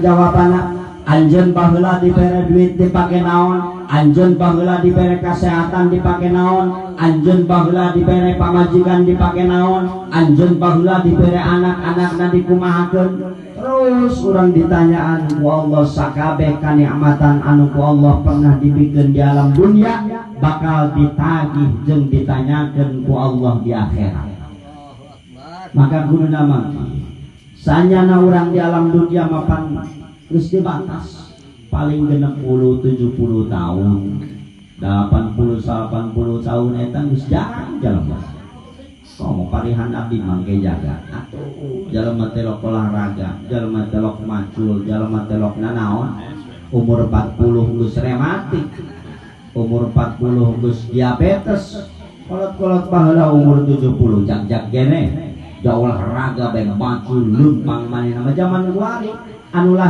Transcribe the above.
jawabanna. Anjeun baheula dibere duit dipake naon, anjeun baheula dibere kesehatan dipake naon, anjeun baheula dibere pamajikan dipake naon, anjeun baheula dibere anak-anakna dikumahakeun. Terus urang ditanyaan ku Allah sakabeh kanikmatan anu ku Allah pernah dibikeun di alam dunia bakal ditagih jeung ditanyakeun ku Allah di akhirat. Maka kuduna mah sanyana urang di alam dunia mapan geus dibatas paling 60 70 tahun, 80 80 tahun eta geus jarang jelema. Komo parihan abdi mangke jaga atuh jelema teh olahraga, jelema teh macul, jelema teh nanaon. Umur 40 geus rematik, umur 40 geus diabetes, kolot-kolot baheula umur 70 jag-jag gene da olahraga bae macul leumpang manehna mah. Zaman kuari anu lahir